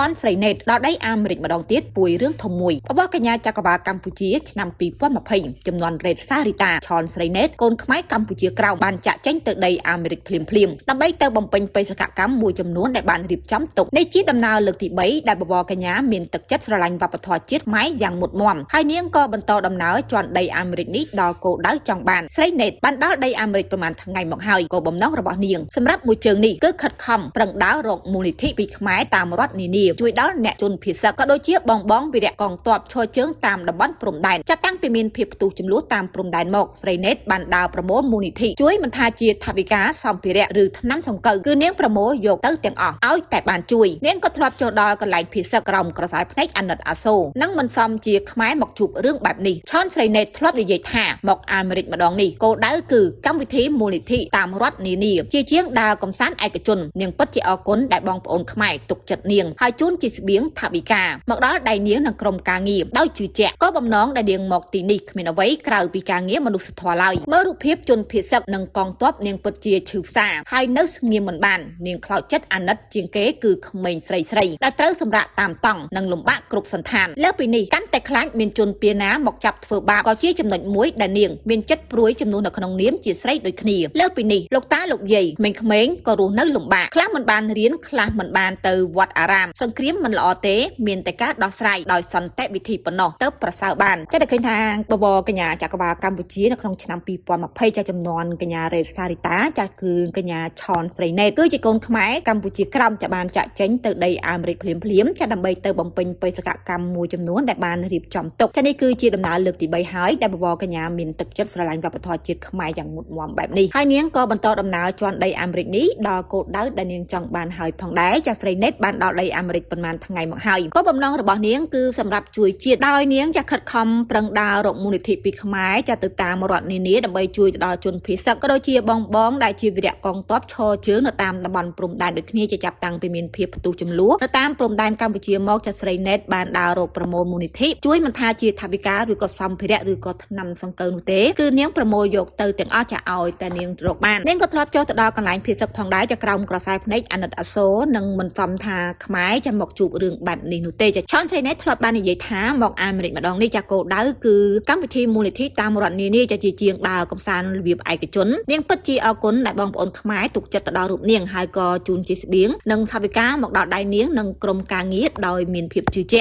នស្រីណេតដល់ដីអាមេរិកម្ដងទៀតពួយរឿងធំមួយបបកញ្ញាចក្រវាលកម្ពុជាឆ្នាំ2020ចំនួនរ៉េតសារីតាឆនស្រីណេតកូនខ្មែរកម្ពុជាក្រៅបានចាក់ចេញទៅដីអាមេរិកភ្លាមៗដើម្បីទៅបំពេញបេសកកម្មមួយចំនួនដែលបានរៀបចំទុកនេះជាដំណើរលើកទី3ដែលបបកញ្ញាមានទឹកចិត្តស្រឡាញ់វប្បធម៌ជាតិខ្មែរយ៉ាងមុតមមហើយនាងក៏បន្តដំណើរជន់ដីអាមេរិកនេះដល់គោលដៅចង់បានស្រីណេតបានដល់ដីអាមេរិកប្រហែលថ្ងៃមកហើយគោលបំណងរបស់នាងសម្រាប់មួយជើងនេះគឺខិតខំប្រឹងដើររកមូលនិធិពីខ្មែរតាមរដ្ឋនានាជួយដល់អ្នកជនភៀសសឹកក៏ដូចជាបងបងវីរៈកងទ័ពឈរជើងតាមតំបន់ព្រំដែនចាប់តាំងពីមានភាពផ្ទុះចំនួនតាមព្រំដែនមកស្រីណេតបានដើរប្រមូលមូលនិធិជួយមិនថាជាថវិកាសម្ភារៈឬថ្នាំសង្កូវគឺនាងប្រមូលយកទៅទាំងអស់ឲ្យតែបានជួយនាងក៏ធ្លាប់ចូលដល់កន្លែងភៀសសឹកក្រោមក្រសែភ្នែកអាណិតអាសូរនិងមិនសមជាខ្មែរមកជួបរឿងបែបនេះឆនស្រីណេតធ្លាប់និយាយថាមកអាមេរិកម្ដងនេះគោលដៅគឺកម្មវិធីមូលនិធិតាមរដ្ឋនានាជាជាងដើរកំសាន្តឯកជននាងពិតជាអរគុណដែលបងប្អូនខ្មែរទុកចិត្តនាងហើយជូនជាស្បៀងថវិកាមកដល់ដៃនាងនិងក្រុមការងារដោយជឿជាក់ក៏បំណងដែលនាងមកទីនេះគ្មានអ្វីក្រៅពីការងារមនុស្សធម៌ឡើយមើលរូបភាពជនភៀសសឹកនិងកងទ័ពនាងពិតជាឈឺផ្សាហើយនៅស្ងៀមមិនបាននាងខ្លោចចិត្តអាណិតជាងគេគឺក្មេងស្រីស្រីដែលត្រូវសម្រាកតាមតង់និងលំបាកគ្រប់សន្តានលើសពីនេះកាន់តែខ្លាចមានជនពៀណាមកចាប់ធ្វើបាបក៏ជាចំណុចមួយដែលនាងមានចិត្តព្រួយចំនួននៅក្នុងនាមជាស្រីដូចគ្នាលើសពីនេះលោកតាលោកយាយក្មេងៗក៏រស់នៅលំបាកខ្លះមិនបានរៀនខ្លះមិនបានទៅវត្តអារាមសង្គ្រាមមិនល្អទេមានតែការដោះស្រាយដោយសន្តិវិធីប៉ុណ្ណោះទៅប្រសើរបានតែតែឃើញថាបបកញ្ញាចក្រវាលកម្ពុជានៅក្នុងឆ្នាំ2020ចាចំនួនកញ្ញារ៉េសារីតាចាគឺកញ្ញាឆនស្រីណេតគឺជាកូនខ្មែរកម្ពុជាក្រោមចាបានចាក់ចេញទៅដីអាមេរិកភ្លាមភ្លាមៗចាដើម្បីទៅបំពេញបេសកកម្មមួយចំនួនដែលបានរៀបចំទុកចានេះគឺជាដំណើរលើកទី3ហើយដែលបបកញ្ញាមានទឹកចិត្តស្រឡាញ់វប្បធម៌ជាតិខ្មែរយ៉ាងមុតមមបែបនេះហើយនាងក៏បន្តដំណើរជន់ដីអាមេរិកនេះដល់គោលដៅដែលនាងចង់បានហើយផងដែរចាស្រីណេតបានដល់ដីអាមេរិកប៉ុន្មានថ្ងៃមកហើយក៏បំណងរបស់នាងគឺសម្រាប់ជួយជាតិដោយនាងចាខិតខំប្រឹងដើររកមូលនិធិពីខ្មែរចាទៅតាមរដ្ឋនានាដើម្បីជួយទៅដល់ជនភៀសសឹកក៏ដូចជាបងបងដែលជាវីរៈកងទ័ពឈរជើងនៅតាមតំបន់ព្រំដែនដូចគ្នាចាចាប់តាំងពីមានភាពផ្ទុះចំនួននៅតាមព្រំដែនកម្ពុជាមកចាស្រីណេតបានដើររកប្រមូលមូលនិធិជួយមិនថាជាថវិកាឬក៏សម្ភារៈឬក៏ថ្នាំសង្កូវនោះទេគឺនាងប្រមូលយកទៅទាំងអស់ចាឲ្យតែនាងរកបាននាងក៏ធ្លាប់ចុះទៅដល់កន្លែងភៀសសឹកផងដែរចាក្រោមក្រសែភ្នែកអាណិតអាសូរនិងមិនសមថាខ្មែរចាមកជួបរឿងបែបនេះនោះទេចាឆនស្រីណេតធ្លាប់បាននិយាយថាមកអាមេរិកម្ដងនេះចាគោលដៅគឺកម្មវិធីមូលនិធិតាមរដ្ឋនានាចាជាជាងដើរកំសាន្តរបៀបឯកជននាងពិតជាអរគុណដែលបងប្អូនខ្មែរទុកចិត្តទៅដល់រូបនាងហើយក៏ជូនជាស្បៀងនិងថវិកាមកដល់ដៃនាងនិងក្រុមការងារដោយមានភាពជឿជាក់។